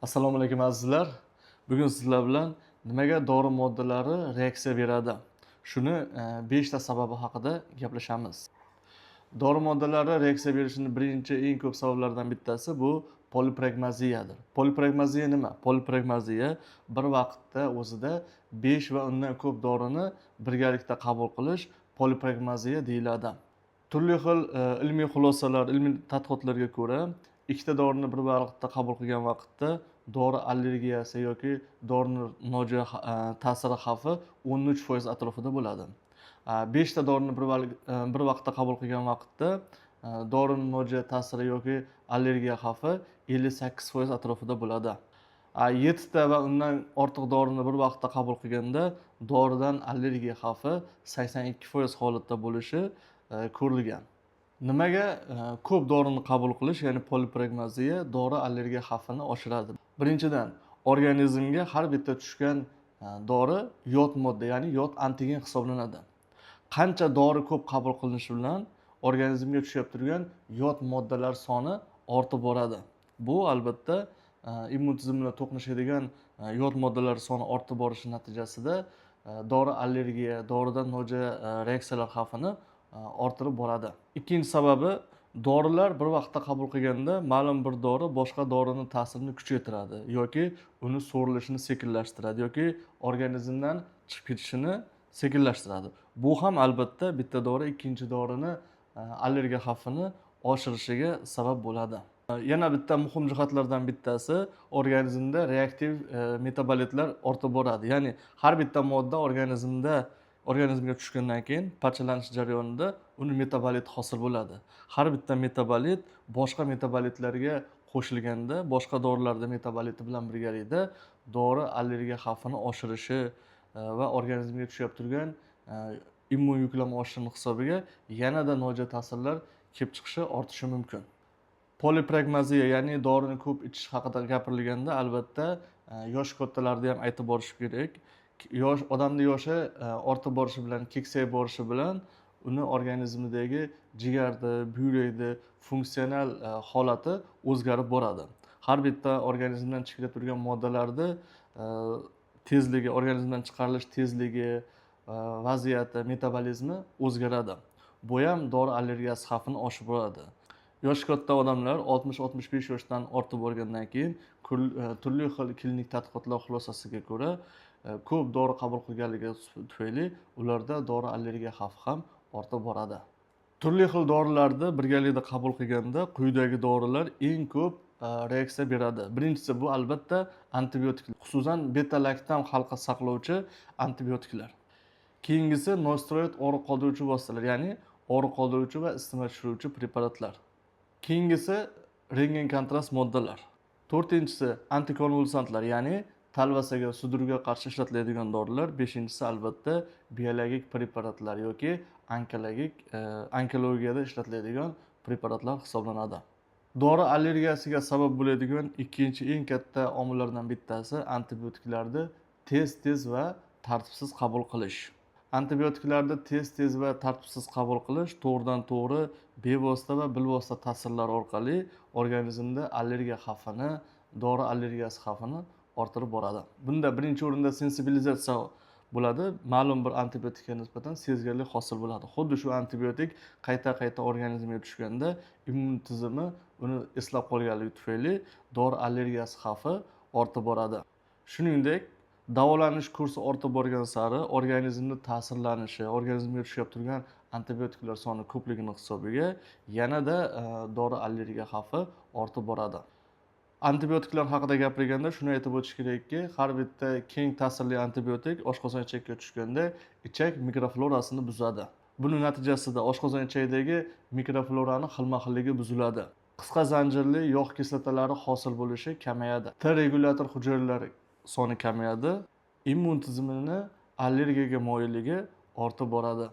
Assalomu alaykum, azizlar. Bugun sizlar bilan nimaga dori moddalari reaksiya beradi? Shuni 5 ta sababi haqida gaplashamiz. Dori moddalari reaksiya berishini birinchi, eng ko'p sabablaridan bittasi bu polipragmaziyadir. Polipragmaziya nima? Polipragmaziya bir vaqtda o'zida 5 va undan ko'p dorini birgalikda qabul qilish polipragmaziya deyiladi. Turli xil ilmiy xulosalar, ilmiy tadqiqotlarga ko'ra, ikkita dorini bir vaqtda qabul qilgan vaqtda dori allergiyasi yoki dorini nojo'ya ta'siri xavfi 13% atrofida bo'ladi. Beshta dorini bir vaqtda qabul qilgan vaqtda dorini nojo'ya ta'siri yoki allergiya xavfi 58% atrofida bo'ladi. Yettita va undan ortiq dorini bir vaqtda qabul qilganda doridan allergiya xavfi 82% holatda bo'lishi ko'rilgan. Nimaga ko'p dorini qabul qilish, ya'ni polipragmaziya dori allergiya xavfini oshiradi? Birinchidan, organizmga har bitta tushgan dori yot modda, ya'ni yot antigen hisoblanadi. Qancha dori ko'p qabul qilinishi bilan organizmga tushib turgan yot moddalar soni ortib boradi. Bu albatta immun tizim bilan to'qnashadigan yot moddalar soni ortib borishi natijasida dori allergiya, doridan nojo'ya reaksiyalar xavfini orttirib boradi. Ikkinchi sababi, dorilar bir vaqtda qabul qilganda ma'lum bir dori boshqa dorini ta'sirini kuchaytiradi yoki uni so'rilishini sekinlashtiradi yoki organizmdan chiqib ketishini sekinlashtiradi. Bu ham albatta bitta dori ikkinchi dorini allergiya xavfini oshirishiga sabab bo'ladi. Yana bitta muhim jihatlardan bittasi, organizmda reaktiv metabolitlar ortib boradi, ya'ni har bitta modda organizmga tushgandan keyin parchalanish jarayonida uni metabolit hosil bo'ladi. Har bitta metabolit boshqa metabolitlarga qo'shilganda, boshqa dorilarda metaboliti bilan birgalikda dori allergiya xavfini oshirishi va organizmga tushib turgan immun yuklama oshishini hisobiga yanada nojo'ya ta'sirlar kelib chiqishi ortishi mumkin. Polipragmaziya, ya'ni dorini ko'p ichish haqida gapirilganda, albatta yosh kattalarda ham aytib borish kerak. Yosh odamni yoshi ortib borishi bilan, keksayib borishi bilan uni organizmidagi jigarda, buyrakda funksional holati o'zgarib boradi. Har bitta organizmdan chiqib turgan moddalarni tezligi, organizmdan chiqarilish tezligi, vaziyati, metabolizmi o'zgaradi. Bu ham dori allergiyasi xavfini oshirib boradi. Yoshi katta odamlar 60-65 yoshdan ortib borgandan keyin turli xil klinik tadqiqotlar xulosasiga ko'ra, ko'p dori qabul qilganligi tufayli ularda dori allergiya xavfi ham ortib boradi. Turli xil dorilarni birgalikda qabul qilganda quyidagi dorilar eng ko'p reaksiya beradi. Birinchisi, bu albatta antibiotiklar, xususan beta laktam halqa saqlovchi antibiotiklar. Keyingisi nosteroid og'riq qoldiruvchi vositalar, ya'ni og'riq qoldiruvchi va isitma tushiruvchi preparatlar. Keyingisi rentgen kontrast moddalar. To'rtinchisi antikonvulsantlar, ya'ni talvasaga, sudorga qarshi ishlatiladigan dorilar. Beshinchisi albatta biologik preparatlar yoki onkologik onkologiyada ishlatiladigan preparatlar hisoblanadi. Dori allergiyasiga sabab bo'ladigan ikkinchi eng katta omillardan bittasi antibiotiklarni tez tez va tartibsiz qabul qilish. Antibiotiklarni tez tez va tartibsiz qabul qilish to'g'ridan to'g'ri, bevosita va bilvosita ta'sirlar orqali organizmda allergiya xavfini, dori allergiyasi xavfini orttirib boradi. Bunda birinchi o'rinda sensibilizatsiya bo'ladi, ma'lum bir antibiotikka nisbatan sezgirlik hosil bo'ladi. Xuddi shu antibiotik qayta qayta organizmga tushganda immun tizimi uni eslab qolganligi tufayli dori allergiyasi xavfi ortib boradi. Shuningdek, davolanish kursi ortib borgan sari organizmni ta'sirlanishi, organizmga tushib turgan antibiotiklar soni ko'pligini hisobiga yanada dori allergiya xavfi ortib boradi. Antibiotiklar haqida gapirganda shuni aytib o'tish kerakki, har bitta keng ta'sirli antibiotik oshqozon ichakka tushganda ichak mikroflorasini buzadi. Buni natijasida oshqozon ichakdagi mikroflorani xilma xilligi buziladi, qisqa zanjirli yog' kislotalari hosil bo'lishi kamayadi, T regulyator hujayralar soni kamayadi, immun tizimini allergiyaga moyilligi ortib boradi.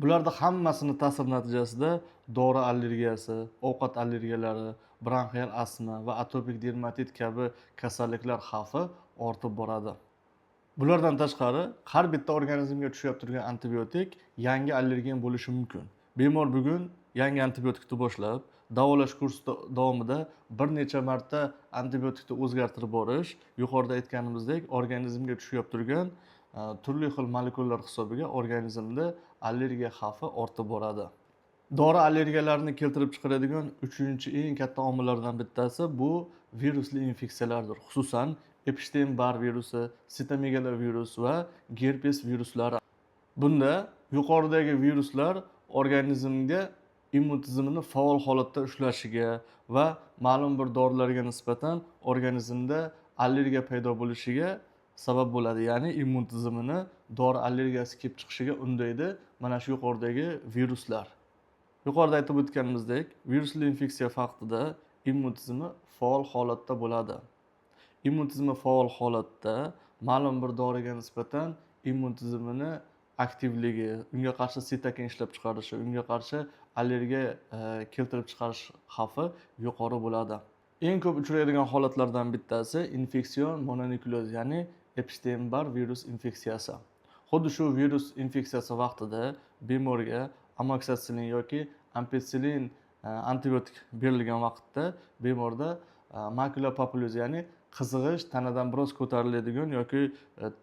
Bularni hammasini ta'sir natijasida dori allergiyasi, ovqat allergiyalari, bronxial astma va atopik dermatit kabi kasalliklar xavfi ortib boradi. Bulardan tashqari, har bitta organizmga tushib turgan antibiotik yangi allergen bo'lishi mumkin. Bemor bugun yangi antibiotikni boshlab Davolash kursi davomida bir necha marta antibiotikni o'zgartirib borish, yuqorida aytganimizdek, organizmga tushib turgan turli xil molekulalar hisobiga organizmda allergiya xavfi ortib boradi. Dori allergiyalarini keltirib chiqaradigan uchinchi eng katta omillardan bittasi bu virusli infeksiyalardir. Xususan, Epstein-Barr virusi, sitomegalovirus va gerpes viruslari. Bunda yuqoridagi viruslar organizmga immun tizimini faol holatda ushlashiga va ma'lum bir dorilarga nisbatan organizmda allergiya paydo bo'lishiga sabab bo'ladi. Ya'ni immun tizimini dori allergiyasi kelib chiqishiga undaydi mana shu yuqoridagi viruslar. Yuqorida aytib o'tganimizdek, virusli infeksiya vaqtida immun tizimi faol holatda bo'ladi. Immun tizimi faol holatda ma'lum bir doriga nisbatan immun tizimini aktivligi, unga qarshi sitokin ishlab chiqarishi, unga qarshi allergiya keltirib chiqarish xavfi yuqori bo'ladi. Eng ko'p uchraydigan holatlardan bittasi infeksion mononukleoz, ya'ni Epstein-Barr virus infeksiyasi. Xuddi shu virus infeksiyasi vaqtida bemorga amoksitsilin yoki ampitsilin antibiotik berilgan vaqtda bemorda makula papuloz, ya'ni qizg'ish tanadan biroz ko'tariladigan yoki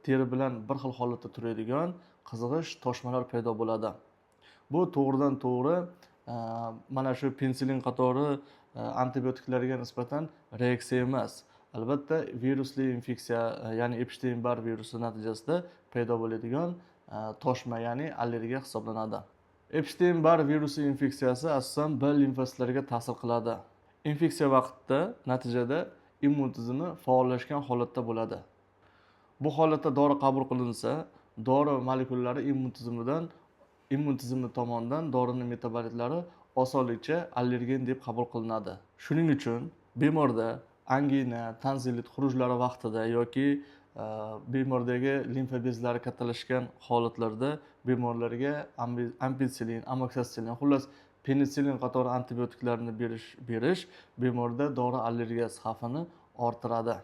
teri bilan bir xil holatda turadigan qizg'ish toshmalar paydo bo'ladi. Bu to'g'ridan to'g'ri mana shu penitsilin qatori antibiotiklarga nisbatan reaksiya emas. Albatta, virusli infeksiya, ya'ni Epstein-Barr virusi natijasida paydo bo'ladigan toshma, ya'ni allergiya hisoblanadi. Epstein-Barr virusi infeksiyasi asosan B limfotsitlariga ta'sir qiladi. Infeksiya vaqtida natijada immun tizimi faollashgan holatda bo'ladi. Bu holatda dori qabul qilinsa, dori molekulalari immun tizimi tomonidan dorini metabolitlari osonlikcha allergen deb qabul qilinadi. Shuning uchun bemorda angina, tonzillit xurujlari vaqtida yoki bemordagi limfa bezlari kattalashgan holatlarda bemorlarga ampitsilin, amoksitsilin, xullas penitsilin qatori antibiotiklarni berish bemorda dori allergiyasi xavfini orttiradi.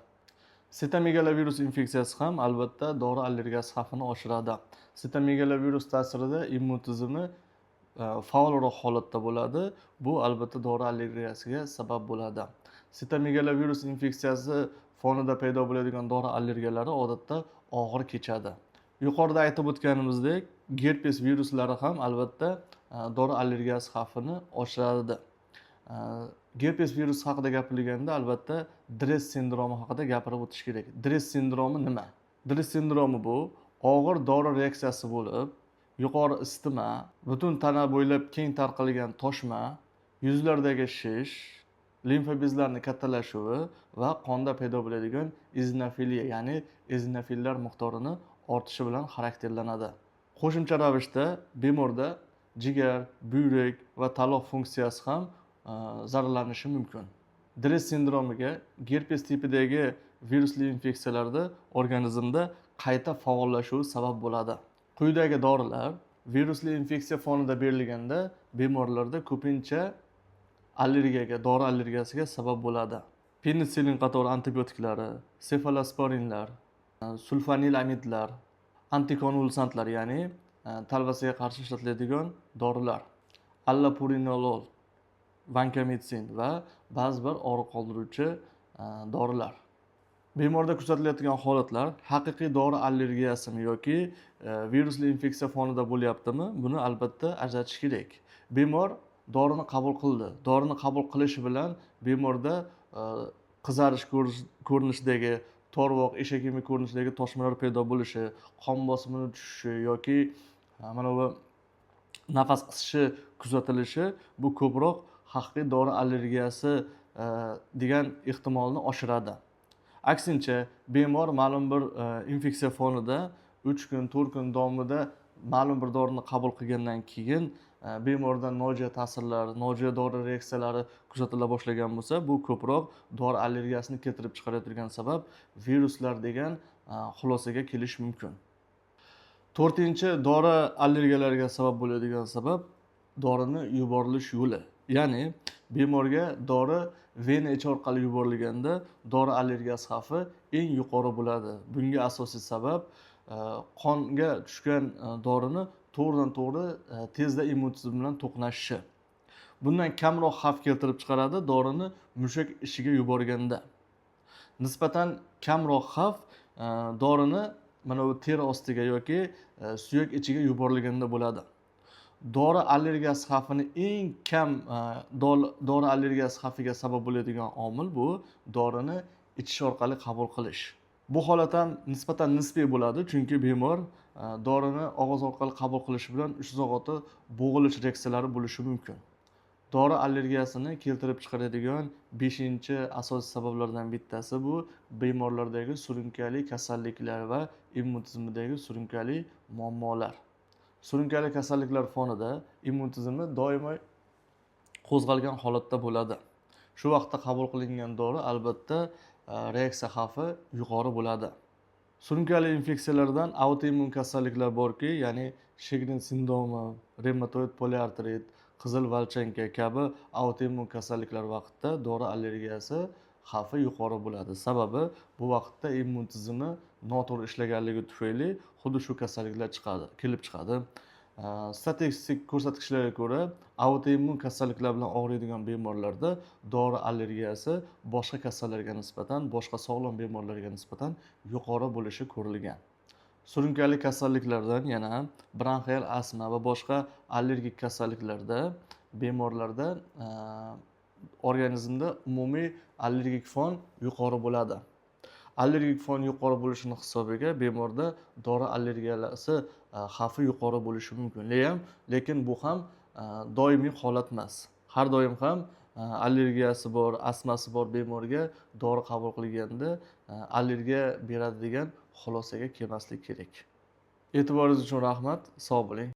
Sitomegalovirus infeksiyasi ham albatta dori allergiyasi xavfini oshiradi. Sitomegalovirus ta'sirida immun tizimi faolroq holatda bo'ladi. Bu albatta dori allergiyasiga sabab bo'ladi. Sitomegalovirus infeksiyasi fonida paydo bo'ladigan dori allergiyalari odatda og'ir kechadi. Yuqorida aytib o'tganimizdek, gerpes viruslari ham albatta dori allergiyasi xavfini oshiradi. Gerpes virusi haqida gapirilganda albatta DRESS sindromi haqida gapirib o'tish kerak. DRESS sindromi nima? DRESS sindromi bu og'ir dori reaksiyasi bo'lib, yuqori isitma, butun tana bo'ylab keng tarqalgan toshma, yuzlardagi shish, limfa bezlarini kattalashuvi va qonda paydo bo'ladigan eozinofiliya, ya'ni eozinofillar miqdorini ortishi bilan xarakterlanadi. Qo'shimcha ravishda bemorda jigar, buyrak va taloq funksiyasi ham zararlanishi mumkin. DRESS sindromiga gerpes tipidagi virusli infeksiyalarda organizmda qayta faollashuvi sabab bo'ladi. Quyidagi dorilar virusli infeksiya fonida berilganda bemorlarda ko'pincha allergiyaga, dori allergiyasiga sabab bo'ladi. Penitsilin qatori antibiotiklari, sefalosporinlar, sulfanilamidlar, antikonvulsantlar, ya'ni talvasaga qarshi ishlatiladigan dorilar, allopurinolol, vankomitsin va ba'zi bir og'riq qoldiruvchi dorilar. Bemorda kuzatilayotgan holatlar haqiqiy dori allergiyasimi yoki virusli infeksiya fonida bo'lyaptimi, buni albatta ajratish kerak. Bemor dorini qabul qildi. Dorini qabul qilishi bilan bemorda qizarish ko'rinishidagi to'rvoq, eshak emi ko'rinishidagi toshmalar paydo bo'lishi, qon bosimini tushishi yoki mana bu nafas qisishi kuzatilishi bu ko'proq haqiqiy dori allergiyasi degan ehtimolni oshiradi. Aksincha, bemor ma'lum bir infeksiya fonida 3 kun, 4 kun davomida ma'lum bir dorini qabul qilgandan keyin bemorda nojo'ya ta'sirlar, nojo'ya dori reaksiyalari kuzatila boshlagan bo'lsa, bu ko'proq dori allergiyasini keltirib chiqaradigan sabab viruslar degan xulosaga kelish mumkin. To'rtinchi dori allergiyalariga sabab bo'ladigan sabab dorini yuborilish yo'li. Ya'ni bemorga dori vena ichi orqali yuborilganda dori allergiyasi xavfi eng yuqori bo'ladi. Bunga asosiy sabab qonga tushgan dorini to'g'ridan to'g'ri tezda immun tizim bilan to'qnashishi. Bundan kamroq xavf keltirib chiqaradi dorini mushak ishiga yuborganda. Nisbatan kamroq xavf dorini mana bu teri ostiga yoki suyak ichiga yuborilganda bo'ladi. Dori allergiyasi xavfini eng kam dori allergiyasi xavfiga sabab bo'ladigan omil bu dorini ichish orqali qabul qilish. Bu holat ham nisbatan nisbiy bo'ladi, chunki bemor dorini og'iz orqali qabul qilishi bilan shu zahoti bo'g'ilish reaksiyalari bo'lishi mumkin. Dori allergiyasini keltirib chiqaradigan beshinchi asosiy sabablardan bittasi bu bemorlardagi surunkali kasalliklar va immun tizimidagi surunkali muammolar. Surunkali kasalliklar fonida immun tizimi doimo qo'zg'algan holatda bo'ladi. Shu vaqtda qabul qilingan dori albatta reaksiya xavfi yuqori bo'ladi. Surunkali infeksiyalardan autoimmun kasalliklar borki, ya'ni Shegren sindromi, revmatoid poliartrit, qizil valchanka kabi autoimmun kasalliklar vaqtida dori allergiyasi xavfi yuqori bo'ladi. Sababi bu vaqtda immun tizimi noto'g'ri ishlaganligi tufayli xuddi shu kasalliklar chiqadi, kelib chiqadi. Statistik ko'rsatkichlarga ko'ra, autoimmun kasalliklar bilan og'riydigan bemorlarda dori allergiyasi boshqa kasallarga nisbatan, boshqa sog'lom bemorlarga nisbatan yuqori bo'lishi ko'rilgan. Surunkali kasalliklardan yana bronxial astma va boshqa allergik kasalliklarda bemorlarda organizmda umumiy allergik fon yuqori bo'ladi. Allergik fon yuqori bo'lishini hisobiga bemorda dori allergiyasi xavfi yuqori bo'lishi mumkin. Lekin bu ham doimiy holat emas. Har doim ham allergiyasi bor, astmasi bor bemorga dori qabul qilganda allergiya beradi degan xulosaga kelmaslik kerak. E'tiboringiz uchun rahmat, sog' bo'ling.